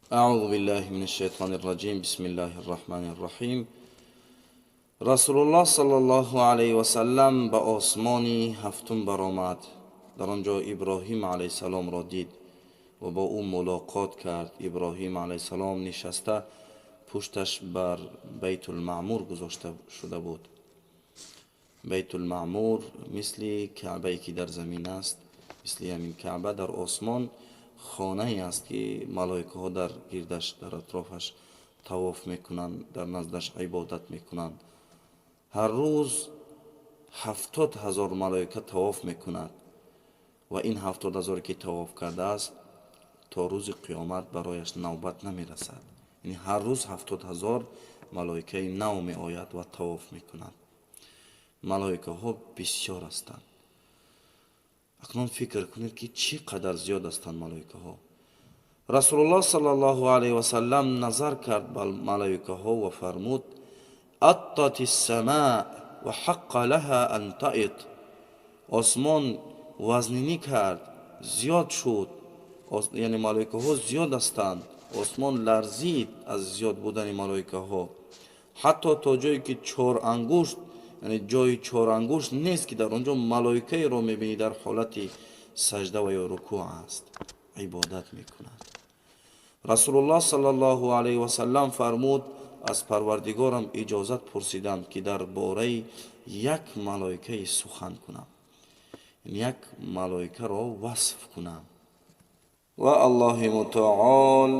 Аъузу биллаҳи минаш шайтонир раҷим. Бисмиллаҳир раҳмонир раҳим. Расулуллоҳ саллаллоҳу алайҳи васаллам ба осмони ҳафтум баромад. Дар он ҷо Иброҳим алайҳиссаломро дид ва бо ӯ мулоқот кард. Иброҳим алайҳиссалом нишаста, пушташ бар Байтулмаъмур гузошта шуда буд. Байтулмаъмур мисли Каъбае ки дар замин аст, мисли ҳамин Каъба дар осмон хонае аст, ки малоикаҳо дар гирдаш, дар атрофаш тавоф мекунанд, дар наздаш ибодат мекунанд. Ҳар рӯз 70,000 малоика тавоф мекунад ва ин 70,000 ки тавоф кардааст, то рӯзи қиёмат барояш навбат намерасад. Яъне ҳар рӯз 70,000 малоикаи нав меояд ва тавоф мекунад. Малоикаҳо бисёр ҳастанд. Акнун фикр кунед, ки чӣ қадар зиёд ҳастанд малоикаҳо. Расулуллоҳ саллаллоҳу алайҳи васаллам назар кард ба малоикаҳо ва фармуд: аттат ссамаа ва ҳаққа лаҳа ан таит. Осмон вазнинӣ кард, зиёд шуд, яъне малоикаҳо зиёд ҳастанд. Осмон ларзид аз зиёд будани малоикаҳо, ҳатто то ҷое ки чор ангушт, яъне ҷои чор ангушт нест, ки дар он ҷо малоикаеро мебинӣ дар ҳолати сажда ва ё рукӯъ аст, ибодат мекунад. Расулуллоҳ саллаллоҳу алайҳи васаллам фармуд: аз Парвардигорам иҷозат пурсидам, ки дар бораи як малоикае сухан кунам, як малоикаро васф кунам. Ва Аллоҳи мутаол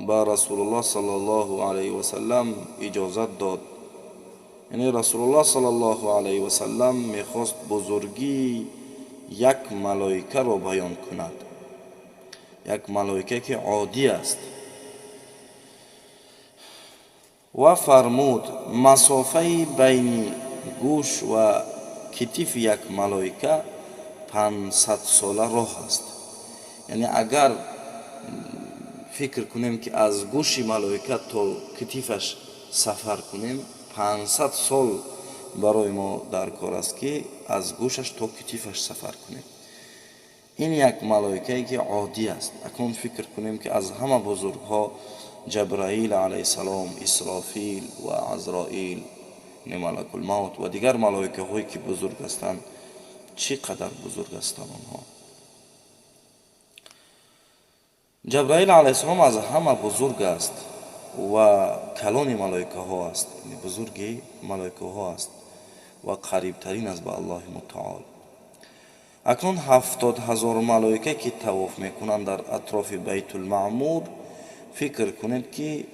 ба Расулуллоҳ саллаллоҳу алайҳи васаллам иҷозат дод. Яъне Расулуллоҳ саллаллоҳу алайҳи васаллам мехост бузургии як малоикаро баён кунад, як малоика ки оддӣ аст. Ва фармуд: масофаи байни гӯш ва китифи як малоика 500 сола роҳ аст. Яъне агар фикр кунем, ки аз гӯши малоика то китифаш сафар кунем, 500 сол барои мо дар кор аст, ки аз гӯшаш то китифаш сафар кунем. Ин як малоикае ки оддӣ аст. Акнун фикр кунем, ки аз ҳама бузургҳо Ҷабраил алайҳиссалом, Исрофил ва Азроил, малакулмавт ва дигар малоикаҳое ки бузург ҳастанд, чӣ қадар бузург ҳастанд онҳо. Ҷабраил алайҳиссалом аз ҳама бузург аст ва калони малоикаҳо аст, бузурги малоикаҳо аст ва қарибтарин аст ба Аллоҳи мутаол. Акнун 70,000 малоика ки тавоф мекунанд дар атрофи Байтулмаъмур, фикр кунед, ки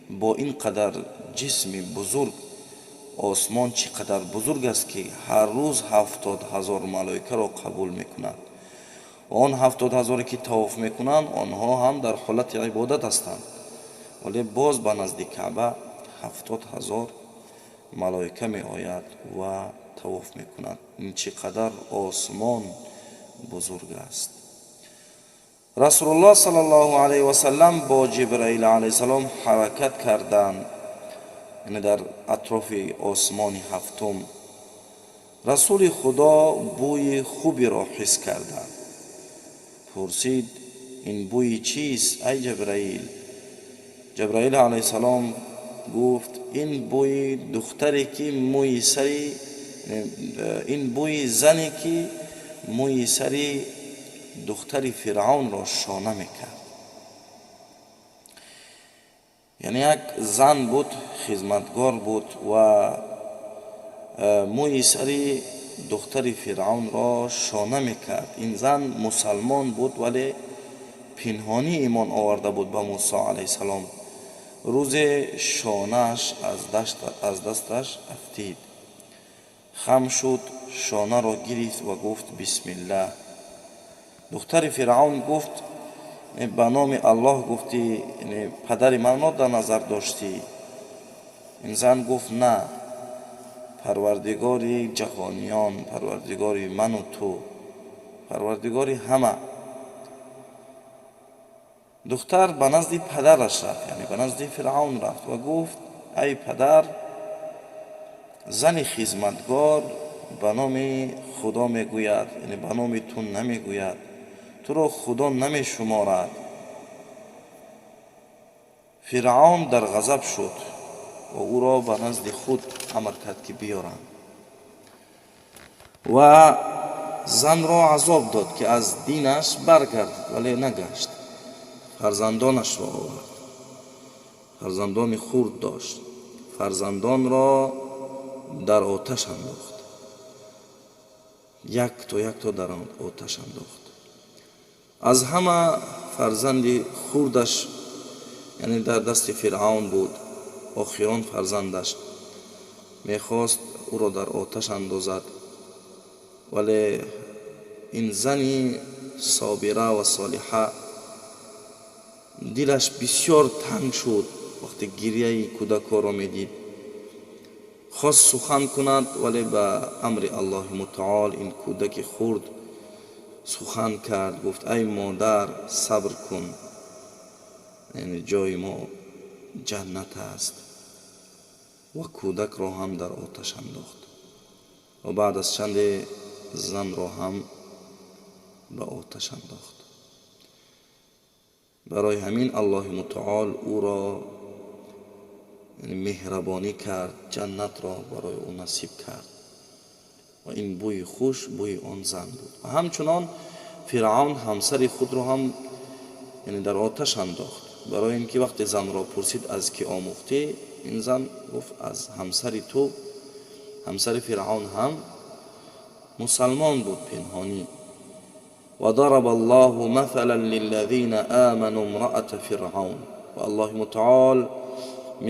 бо ин қадар ҷисми бузург осмон чӣ қадар бузург аст, ки ҳар рӯз 70,000 малоикаро қабул мекунад. Он 70,000-е ки тавоф мекунанд, онҳо ҳам дар ҳолати ибодат ҳастанд, вале боз ба назди Каъба 70,000 малоика меояд ва тавоф мекунад. Ин чӣ қадар осмон бузург аст! Расулуллоҳ саллаллоҳу алайҳи васаллам бо Ҷибраил алайҳиссалом ҳаракат карданд, яъне дар атрофи осмони ҳафтум. Расули Худо бӯи хуберо ҳис карданд. Пурсид: ин бӯи чист, ай Ҷабраил? Ҷабраил алайҳиссалом гуфт: ин бӯи духтаре ки мӯи сари, ин бӯи зане ки мӯи сари духтари Фиръавнро шона мекард. Яъне як зан буд, хизматгор буд ва мӯи сари духтари Фиръавнро шона мекард. Ин зан мусалмон буд, вале пинҳонӣ имон оварда буд ба Мусо алайҳиссалом. Рӯзе шонааш аз дасташ афтид. Хам шуд, шонаро гирифт ва гуфт: бисмиллаҳ. Духтари Фиръавн гуфт: ба номи Аллоҳ гуфтӣ, падари манро дар назар доштӣ? Ин зан гуфт: на, Парвардигори ҷаҳониён, Парвардигори ману ту, Парвардигори ҳама. Духтар ба назди падараш рафт, яъне ба назди Фиръавн рафт ва гуфт: ай падар, зани хизматгор ба номи Худо мегӯяд, яъне ба номи ту намегӯяд, туро Худо намешуморад. Фиръавн дар ғазаб шуд ва ӯро ба назди худ амр кард, ки биёранд, ва занро азоб дод, ки аз динаш баргардад, вале нагашт. Фарзандонашро овард, фарзандони хурд дошт, фарзандонро дар оташ андохт, якто якто дар оташ андохт. Аз ҳама фарзанди хурдаш, яъне дар дасти Фиръавн буд, охирон фарзандаш, мехост ӯро дар оташ андозад, вале ин зани собира ва солиҳа дилаш бисёр танг шуд вақте гирияи кӯдакҳоро медид. Хост сухан кунад, вале ба амри Аллоҳи мутаол ин кӯдаки хурд сухан кард, гуфт: ай модар, сабр кун, яъне ҷои мо ҷаннат аст. Ва кӯдакро ҳам дар оташ андохт ва баъд аз чанде занро ҳам ба оташ андохт. Барои ҳамин Аллоҳи мутаол ӯро меҳрабонӣ кард, ҷаннатро барои ӯ насиб кард ва ин бӯи хуш бӯи он зан буд. Ва ҳамчунон Фиръавн ҳамсари худро ҳам яъне дар оташ андохт, барои ин ки вақте занро пурсид аз кӣ омӯхтӣ, ин зан гуфт аз ҳамсари ту. Ҳамсари Фиръавн ҳам мусалмон буд пинҳонӣ. وضرب الله مثلا للذين آمنوا امرأة فرعون. و الله متعال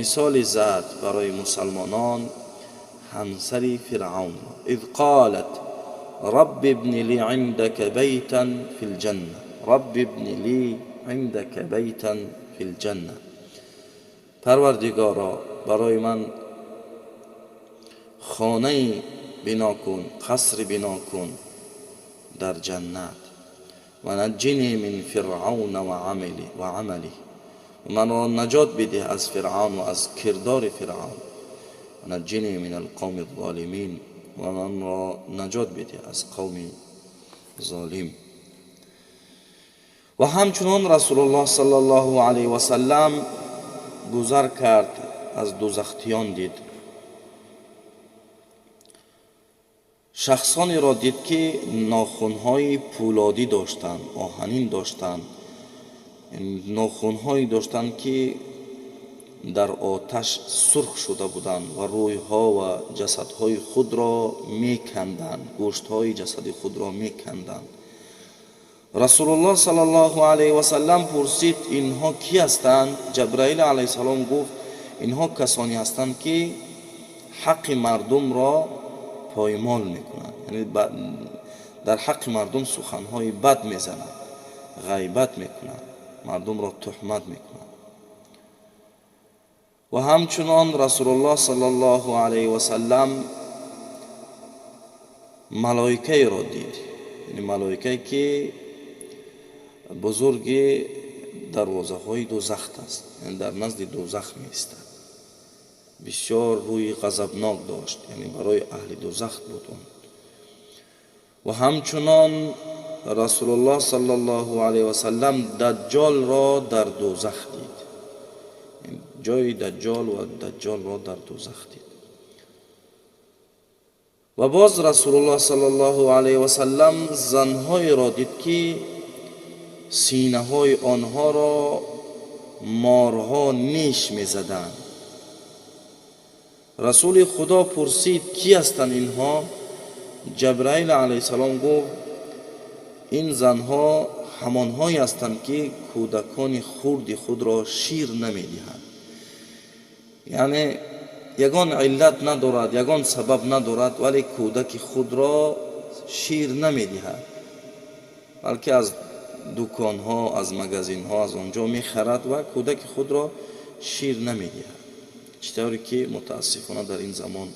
مثال زد برای مسلمانان همسر فرعون. اذ قالت رب ابن لي عندك بيتا في الجنة، رب ابن لي عندك بيتا في الجنة. پروردگارا برای من خانه بنا کن، قصر بنا کن در جنت. و نجنی من فرعون و عمله، من را نجات بده از فرعون و از کردار فرعون. و نجنی من القوم الظالمین، و من را نجات بده از قوم ظالم. و همچنان رسول الله صلی الله علیه و سلم گذر کرد، از دوزختیان دید، شخصانی را دید که ناخن‌های پولادی داشتند، آهنین داشتند، ناخن‌هایی داشتند که در آتش سرخ شده بودند و رویها و جسدهای خود را می‌کندند، گوشت‌های جسد خود را می‌کندند. رسول الله صلی الله علیه و سلم پرسید اینها کی هستند؟ جبرائیل علیه السلام گفت اینها کسانی هستند که حق مردم را پایمال میکنند، یعنی در حق مردم سخنهای بد میزنند، غیبت میکنند، مردم را تهمت میکنند. و همچنان رسول الله صلی الله علیه و سلم ملائکه را دید، یعنی ملائکه که بزرگ دروازه های دوزخ است، یعنی در نزد دوزخ می ایستد. بسیار روی غضبناک داشت، یعنی برای اهل دوزخ بود اون. و همچنان رسول الله صلی الله علیه و سلم دجال را در دوزخ دید، جای دجال و دجال را در دوزخ دید. و باز رسول الله صلی الله علیه و سلم زنهای را دید که سینه های آنها را مارها نیش می زدند. رسول خدا پرسید کی هستند اینها؟ جبرائیل علیه السلام گفت این زنها همانهایی هستند که کودکان خرد خود را شیر نمیدهند. یعنی یگان علت ندارد، یگان سبب ندارد، ولی کودک خود را شیر نمیدهد، بلکه از دکانها، از مگزینها، از آنجا میخرد و کودک خود را شیر نمیدهد، چطوری که متاسفانه در این زمان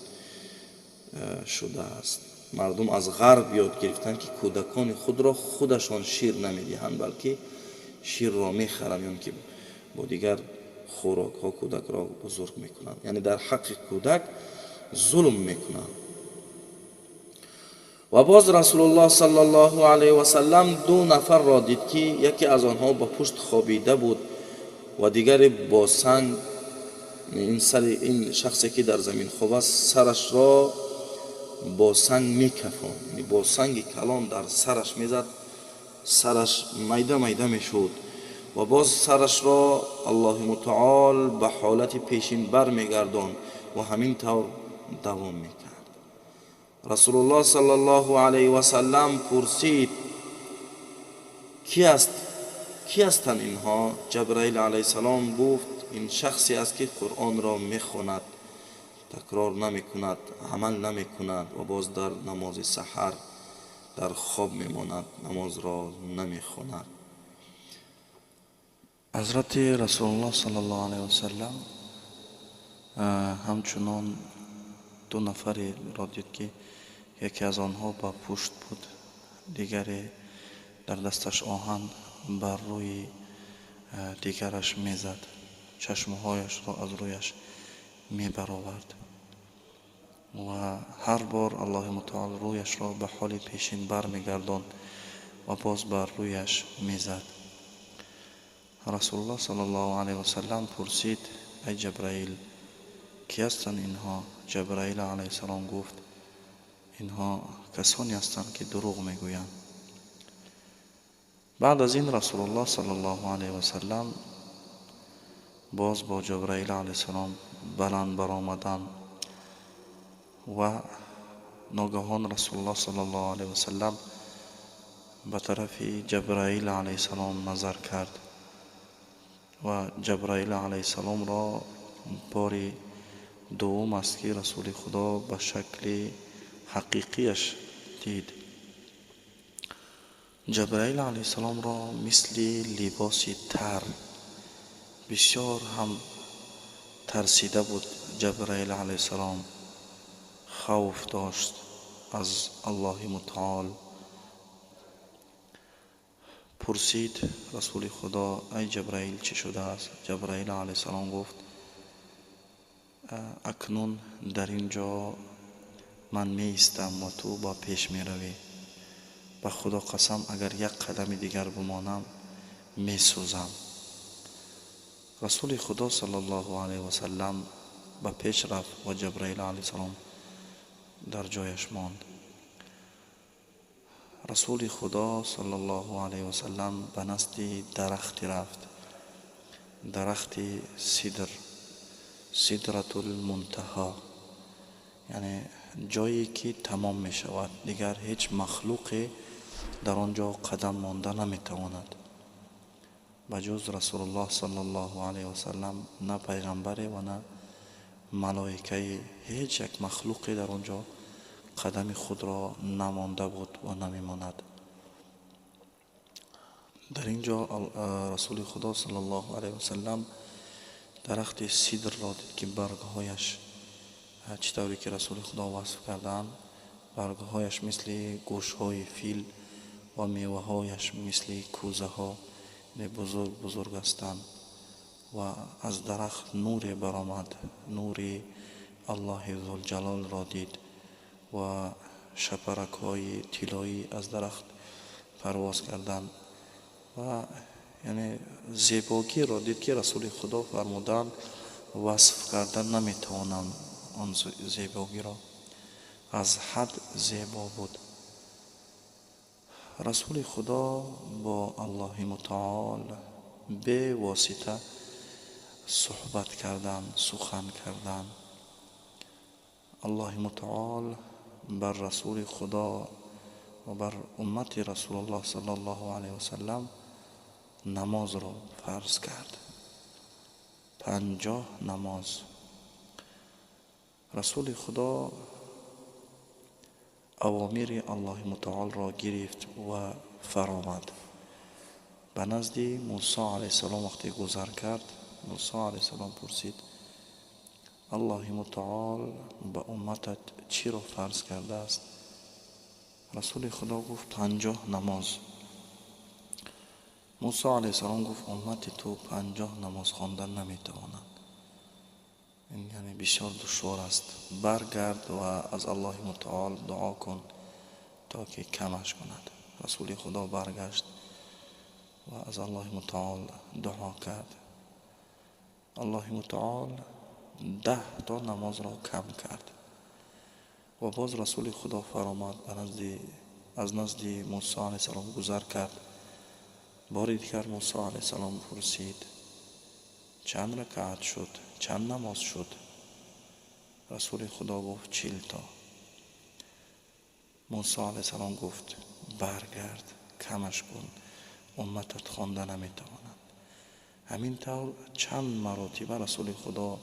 شده است. مردم از غرب یاد گرفتند که کودکان خود را خودشان شیر نمیدهند، بلکه شیر را میخرند، یعنی که با دیگر خوراک ها کودک را بزرگ میکنند، یعنی در حق کودک ظلم میکنند. و باز رسول الله صلی الله علیه و سلم دو نفر را دید که یکی از آنها با پشت خوابیده بود ва дигаре бо санг ин сари ин шахсе ки дар замин хоб аст, сарашро бо санг мекафонд, бо санги калон дар сараш мезад, сараш майда майда мешуд ва боз сарашро Аллоҳи мутаол ба ҳолати пешин бармегардонд ва ҳамин тавр давом мекард. Расулуллоҳ саллаллоҳу алайҳи васаллам пурсид: ки аст, ки ҳастанд инҳо? Ҷабраил алайҳиссалом гуфт: ин шахсе аст, ки Қуръонро мехонад, такрор намекунад, амал намекунад ва боз дар намози саҳар дар хоб мемонад, намозро намехонад. Ҳазрати Расулуллоҳ саллаллоҳу алайҳи васаллам ҳамчунон ду нафареро дид, ки яке аз онҳо ба пушт буд, дигаре дар дасташ оҳан бар рӯи дигараш мезад, чашмҳояшро аз рӯяш мебаровард ва ҳар бор Аллоҳи мутаол рӯяшро ба ҳоли пешин бармегардонд ва боз бар рӯяш мезад. Расулуллоҳ саллаллоҳу алайҳи васаллам пурсид: ай Ҷабраил, ки ҳастанд инҳо? Ҷабраил алайҳиссалом гуфт: инҳо касоне ҳастанд, ки дурӯғ мегӯянд. Баъд аз ин Расулуллоҳ саллаллоҳу алайҳи васаллам боз бо Ҷабраил алайҳиссалом баланд баромаданд ва ногаҳон Расулуллоҳ саллаллоҳу алайҳи васаллам ба тарафи Ҷабраил алайҳиссалом назар кард ва Ҷабраил алайҳиссаломро бори дуввум аст, ки Расули Худо ба шакли ҳақиқияш дид. Ҷабраил алайҳиссаломро мисли либоси тар, бисёр ҳам тарсида буд. Ҷабраил алайҳиссалом хавф дошт аз Аллоҳи мутаол. Пурсид Расули Худо: ай Ҷабраил, чӣ шудааст? Ҷабраил алайҳиссалом гуфт: акнун дар ин ҷо ман меистам ва ту ба пеш меравӣ. Ба Худо қасам, агар як қадами дигар бимонам, месӯзам. Расули Худо саллаллоҳу алайҳи васаллам ба пеш рафт ва Ҷабраил алайҳиссалом дар ҷояш монд. Расули Худо саллаллоҳу алайҳи васаллам ба назди дарахте рафт, дарахти сидр, Сидратул Мунтаҳо, яъне ҷое ки тамом мешавад, дигар ҳеҷ махлуқе дар он ҷо қадам монда наметавонад ба ҷуз Расулуллоҳ саллаллоҳу алайҳи васаллам. На пайғамбаре ва на малоикае, ҳеҷ як махлуқе дар он ҷо қадами худро намонда буд ва намемонад. Дар ин ҷо Расули Худо саллаллоҳу алайҳи васаллам дарахти сидрро дид, ки баргҳояш чӣ тавре ки Расули Худо васф кардаанд, баргҳояш мисли гӯшҳои фил ва меваҳояш мисли кӯзаҳо, бузург бузург ҳастанд ва аз дарахт нуре баромад, нури Аллоҳи Зулҷалолро дид ва шапаракҳои тиллоӣ аз дарахт парвоз карданд ва яъне зебогиро дид, ки Расули Худо фармуданд: васф кардан наметавонам он зебогиро, аз ҳад зебо буд. Расули Худо бо Аллоҳи мутаол бевосита суҳбат кардан, сухан кардан. Аллоҳи мутаол бар Расули Худо ва бар уммати Расулуллоҳ саллаллоҳу алайҳи васаллам намозро фарз кард, 50 намоз. Расули Худо авомири Аллоҳи мутаолро гирифт ва фаромад. Ба назди Мусо алайҳиссалом вақте гузар кард, Мусо алайҳиссалом пурсид: Аллоҳи мутаол ба умматат чиро фарз кардааст? Расули Худо гуфт: 50 намоз. Мусо алайҳиссалом гуфт: уммати ту 50 намоз хондан наметавонад, ин яъне бисёр душвор аст. Баргард ва аз Аллоҳи мутаол дуо кун, то ки камаш кунад. Расули Худо баргашт ва аз Аллоҳи мутаол дуо кард. Аллоҳи мутаол 10 то намозро кам кард. Ва боз Расули Худо фаромад, аз назди Мусо алайҳиссалом гузар кард. Бори дигар Мусо алайҳиссалом пурсид: «Чанд ракаат шуд, чанд намоз шуд?» Расули Худо гуфт: «40 то». Мусо алайҳиссалом гуфт: «Баргард, камаш кун, умматат хонда наметавонанд». Ҳамин тавр чанд маротиба Расули Худо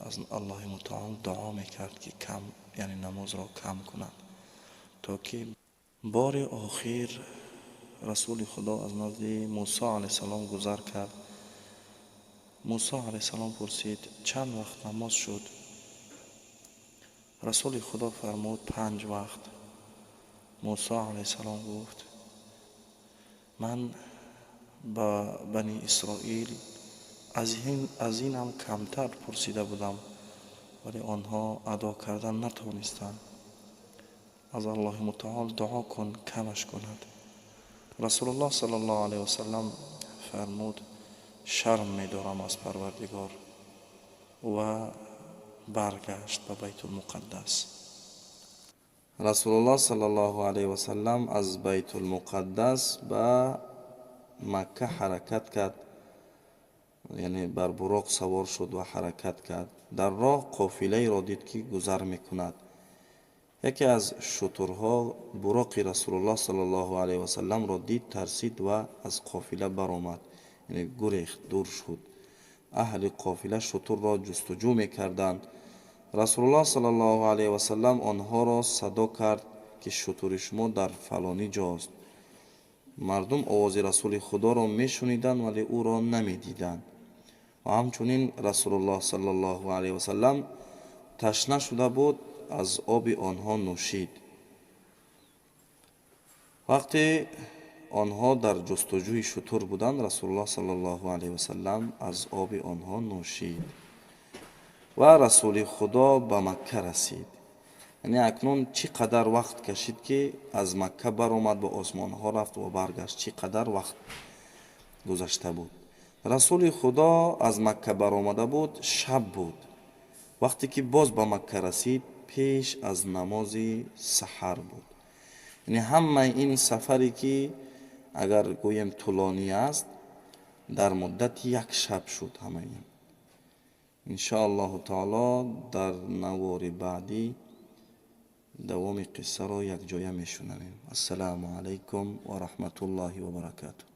аз Аллоҳи мутаол дуо мекард, ки кам, яъне намозро кам кунад, то ки бори охир Расули Худо аз назди Мусо алайҳиссалом гузар кард. Мусо алайҳиссалом пурсид: «Чанд вақт намоз шуд?» Расули Худо фармуд: «Панҷ вақт». Мусо алайҳиссалом гуфт: «Ман ба Бани Исроил аз инам камтар пурсида будам, вале онҳо адо кардан натавонистанд. Аз Аллоҳи мутаол дуо кун, камаш кунад». Расулуллоҳ саллаллоҳу алайҳи васалам фармуд: «Шарм медорам аз Парвардигор». Ва баргашт ба Байтулмуқаддас. Расулуллоҳ саллаллоҳу алайҳи васалам аз Байтулмуқаддас ба Макка ҳаракат кард, яъне бар Буроқ савор шуд ва ҳаракат кард. Дар роҳ қофилаеро дид, ки гузар мекунад. Яке аз шутурҳо Буроқи Расулуллоҳ саллаллоҳу алайҳи васалламро дид, тарсид ва аз қофила баромад, яъне гурехт, дур шуд. Аҳли қофила шутурро ҷустуҷӯ мекарданд. Расулуллоҳ саллаллоҳу алайҳи васаллам онҳоро садо кард, ки шутури шумо дар фалонӣ ҷост. Мардум овози Расули Худоро мешуниданд, вале ӯро намедиданд. Ва ҳамчунин Расулуллоҳ саллаллоҳу алайҳи васаллам ташна шуда буд, аз оби онҳо нӯшид. Вақте онҳо дар ҷустуҷӯи шутур буданд, Расулуллоҳ саллаллоҳу алайҳи васаллам аз оби онҳо нӯшид ва Расули Худо ба Макка расид. Яъне акнун чӣ қадар вақт кашид, ки аз Макка баромад, ба осмонҳо рафт ва баргашт? Чӣ қадар вақт гузашта буд? Расули Худо аз Макка баромада буд, шаб буд. Вақте ки боз ба Макка расид, пеш аз намози саҳар буд. Яъне ҳамаи ин сафаре, ки агар гӯем тӯлонӣ аст, дар муддати як шаб шуд ҳамаи ин. Иншоаллоҳу таоло, дар навори баъдӣ давоми қиссаро якҷоя мешунавем. Ассалому алайкум ва раҳматуллоҳи ва баракатуҳ.